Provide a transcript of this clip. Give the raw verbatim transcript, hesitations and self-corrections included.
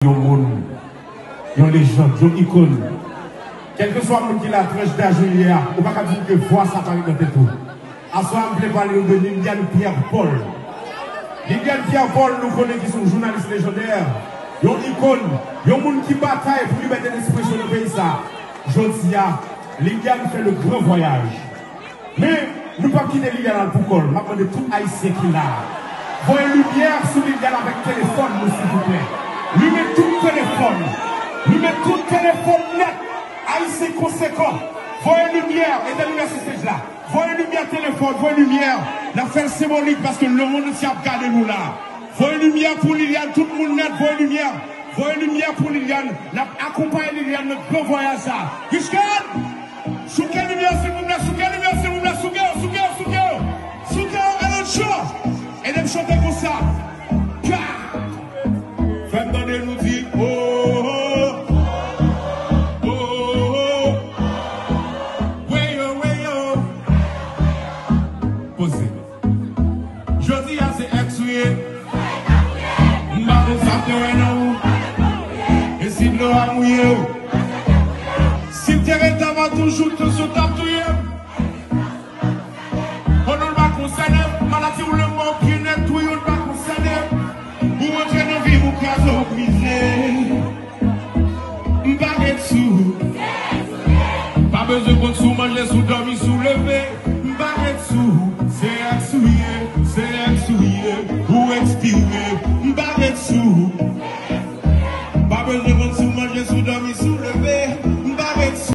Yon moun, yon lejand, yon ikòn. Kèlkeswa moun ki la, tranch daj ou ye a, ou pa ka di m ke vwa sa pa ret nan tèt ou. Aswè a, m vle pale nou de Liliane Pierre Paul. Liliane Pierre Paul, nou konnen ki se yon jounalis lejandè, yon ikòn, yon moun ki batay pou libète despresyon nan peyi sa. Jodi a, Liliane fè le gran vwayaj. Men, nou p ap kite Liliane al pou kò l. M ap mande tout Ayisyen ki la a, voye limyè sou Liliane avèk telefòn nou, silvouplè. Limen tout telefòn. Limen tout telefòn nèt. Ayisyen konsekan, voye limyè. Ede limyè sou stage la. Voye limyè telefòn, voye limyè. N ap fè l senbolik paske lemonn antye ap gade nou la. Voye limyè pou Liliane, tout moun nèt, voye limyè. Voye limyè pou Liliane. N ap akonpaye Liliane nan gran vwayaj sa. Richard! Souke limyè, silvouplè, souke limyè, silvouplè, souke yo, souke yo, souke yo. Souke yo, Ellen Cho. Ede m chante konsa. Ka! Fè m tande nou di, oh, oh, oh, oh, oh. Weyo, weyo. Poze. Jodi a se èks ou ye. M pa konn sa m te wè nan ou. E si dlo a mouye w? Si m te ret avan toujou, toujou t ap touye m. O non, l pa konsène m. Maladi w, lanmò, byennèt ou yo, l pa konsène m. Ou rantre nan vi m, ou kraze, ou brize. M pa ret sou ou. Pa bezwen kont si w manje, si w dòmi, si w leve. M pa ret sou ou.